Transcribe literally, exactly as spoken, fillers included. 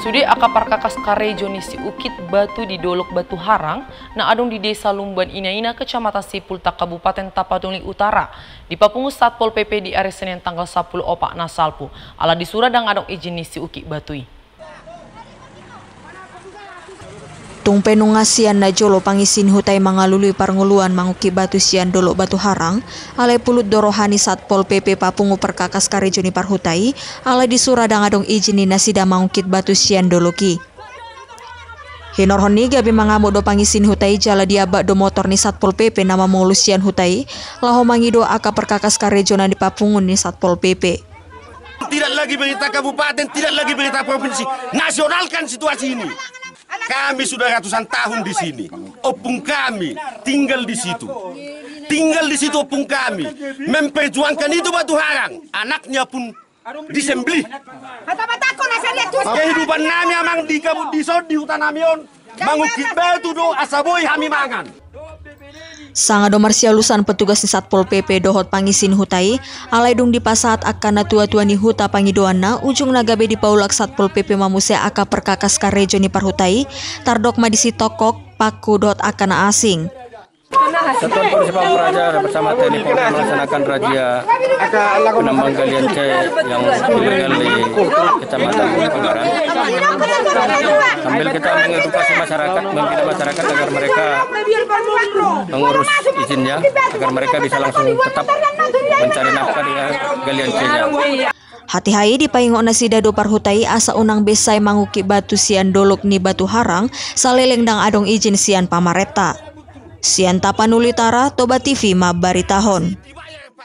Sude angka parkakas karejo ni si Ukit Batu di Dolok Batu Harang, na adong di Desa Lumban Inaina, Kecamatan Sipultak, Kabupaten Tapanuli Utara, dipapungu Satpol P P di ari Senin tanggal sampulu opat na salpu, ala disura ndang adong izin ni si Ukit Batu i. Tung pe nunga sian na jolo pangisi ni huta i mangalului parngoluan mangukit batu sian Dolok Batu Harang, alai pulut do roha ni Satpol P P papungu parkakas karejo ni parhuta i, ala disura ndang adong izin ni nasida mangukit batu sian dolok i. Hinorhon ni i gabe mangamuk do pangisi ni huta i jala diabak do motor ni Satpol P P na mamolu sian huta i, laho mangido angka parkakas karejo na dipapungu ni Satpol P P. Tidak lagi berita kabupaten, tidak lagi berita provinsi. Nasionalkan situasi ini. Kami sudah ratusan tahun di sini. Opung kami tinggal di situ. Tinggal di situ opung kami. Memperjuangkan itu Batu Harang. Anaknya pun disembelih. Kehidupan nami amang di kabu-, di son, di huta nami on. Mangukit batu do asa boi hami mangan. Sanga do marsialusan petugas ni Satpol P P dohot pangisi ni huta i, alai dung dipasahat angka natuatua ni huta pangidoanna, ujungna gabe dipaulak Satpol P P mamuse angka parkakas karejo ni parhuta i, tardok ma disi tongkok, paku dohot angka na asing. Satuan Polisi Pamung Praja bersama T N I Polri melaksanakan razia penambang galian C yang ilegal di Kecamatan Panggaran. Sambil kita mengedukasi masyarakat, membina masyarakat agar mereka mengurus izinnya, agar mereka bisa langsung tetap mencari nafkah di galian C-nya. Hatiha i dipaingot nasida do parhuta i asa unang be sai mangukit batu sian dolok ni Batu Harang, saleleng ndang adong izin sian pamarenta. Sian Tapanuli Utara, Toba T V mambaritahon.